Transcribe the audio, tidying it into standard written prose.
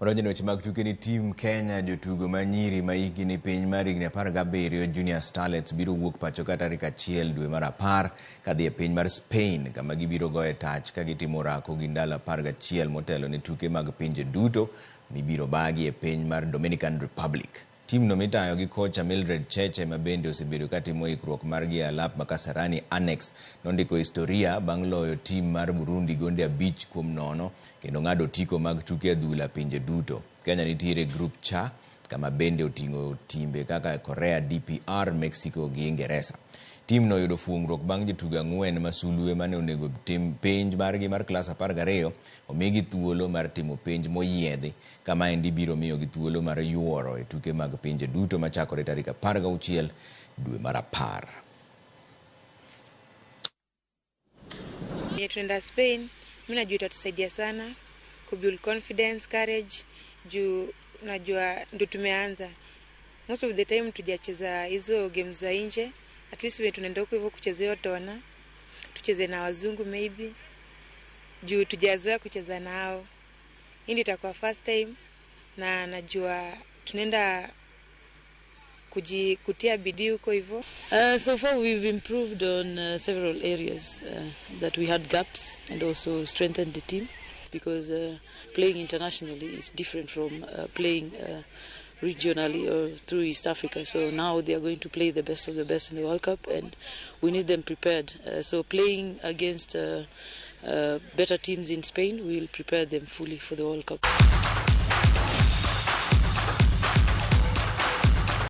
Wadonjo e weche mag tuke ni team Kenya jotugo ma nyiri ma hikgi ni piny mar higni 17 Junior Starlets biro wuok pacho ka tarik 1 dwe mar 10 kadhi e piny mar Spain kama gibiro goye tach ka gitimo orako gi ndalo 11 motelo ne tuke mag pinje duto mibiro bagi e piny mar Dominican Republic. Timno mitayo gi kocha Mildred Cheche ma bende osebedo ka timo ikruok margi e alap ma Kasarani Annex nondiko historia bang' loyo tim mar Burundi gonde 5-0 kendo ng'ado otiko mag tuke adhula pinje duto. Kenya nitiere e grup C kama bende oting'o timbe kaka Korea DPR, Mexico gi Ingeresa. Timno oyudo fuong'ruok bang' jotugo 4 ma sulwe mane onego tim penj margi mar klas 12 omigi thuolo mar timo penj moyiedhi ka maendi biro miyogi thuolo mar yuoro e tuke mag pinje duto machakore tarik 16 dwe mar 10. Venye tunaenda Spain, mi najua itatusaidia sana kubuild confidence, courage, juu najua ndo tumeanza. Most of the time tujacheza hizo games za nje, at least venye tunaenda huko hivyo kucheza hiyo tona, tucheze na wazungu maybe, juu tujazoea kucheza nao. Hii ndio itakuwa first time na najua tunaenda kutia bidii huko hivyo. So far we've improved on several areas that we had gaps and also strengthened the team because playing internationally is different from playing regionally or through East Africa. So now they are going to play the best of the best in the World Cup and we need them prepared. So playing against better teams in Spain will prepare them fully for the World Cup.